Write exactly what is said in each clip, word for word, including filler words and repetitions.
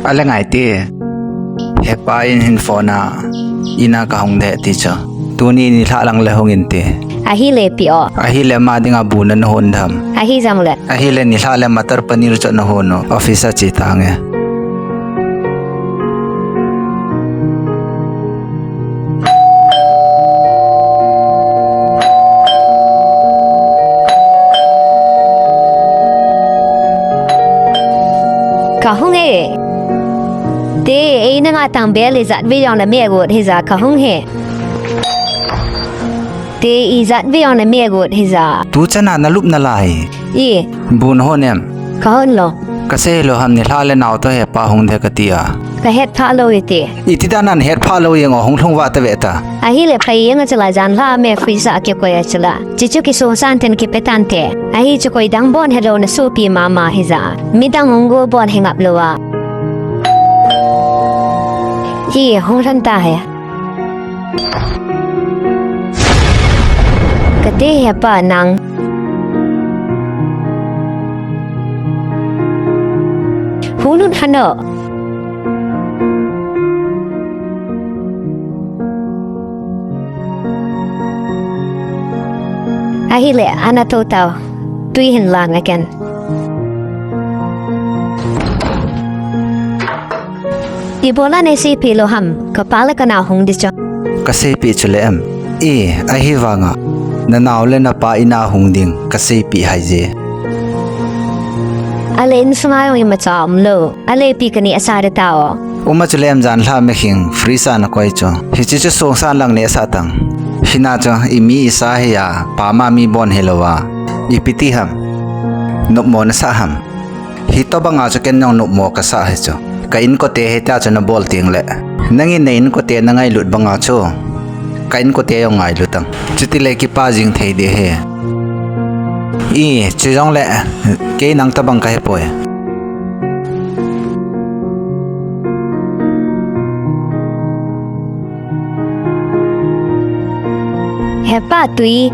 Ale ngai ti. Hepa in hin phone a, ina kahung ding ti chu. Tuni nilhah lang le hung in ti. Ahile pi o. Ahile ama dinga bu nahon dem? Ahi jongle. Ahile nilhah le matar paneer chu nahon u. Office a che tange. Kahung e. Te, eina nga tang bel ijat vei jongle me agot hija kahung e. Te, ijat vei jongle me agot hija. Tu chana nalup nalai. I. Bu nahon em? Kahon lou. Kasei lou ham nilhah le nao toh hepa hung ding kati a. Kahet phah lou iti. Iti dan a nahet phah lou jeng o, hung lhung vah tave ta. Ahile phai jeng a chula janlhah a me freezer a kikoi a chula. Chuchu kisongsan ten kipe tante. Ahi chu koi dang bon helou nasopi mama hija. Midang hung go bon he ngap lou a. Hi, hung lhon ta he. Kati hepa nang. Hung lut hano. Ahile, ana to tao. Tui hin lang again. Ibola naseipeh lou ham, kapa le kanao hung ding chu. Kaseipeh chule em. I, ahivanga. Nanao le napa ina hung ding, kaseipeh haije. Ale insunga jong imacha umlou. Ale pi kani asa de tao. Uma chule em janlhah me khing, freezer a nakoi chu. Hiche chu songsan lang neh sah tang. Hina chu, imi isa hi a, pama mi bon hilou a. Ipi ti ham. Nopmo nasah ham. Hitobanga chu ken jong nopmo kasah hi chu. Ka inkote hitia chu nabol tengle. Nangin na inkote nangailut banga chu. Ka inkote jong ngailut tang. Chutile kipa jing thei ding ahi. I, chujongle, kei nang tobang kahepoi. Hepa tui.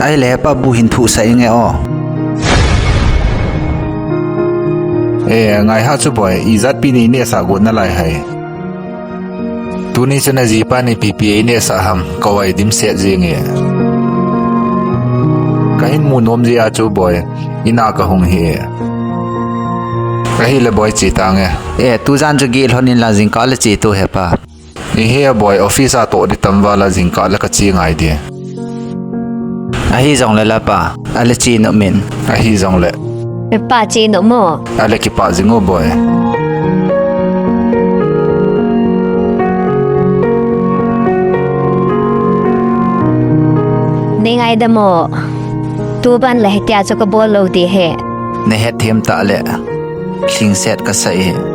Ahile hepa bu hin thuhsah inge o. E, ngai ha chu boi, ijat pi nei nehsah got nalai hai. Tuni chu najipan ipi pi einehsah ham, ka vai dimset jenge. Kahin mu nom jeh a chu boi, ina kahung hi. Ahile boi che tange. E, tujan chu geh lhon inlang jingkah le che to hepa. Ihi a boi, office a toh ding tam vala jingkah le kache ngai ding. Ahijongle la pa, ale che nom in. Ahijongle. Hepa che nom mo. Ale kipah jing o boi. Nei ngaidam o. Tuban le hitia chu kabol lou ding ahi. Nahet them tah le. Lhingset kasah e.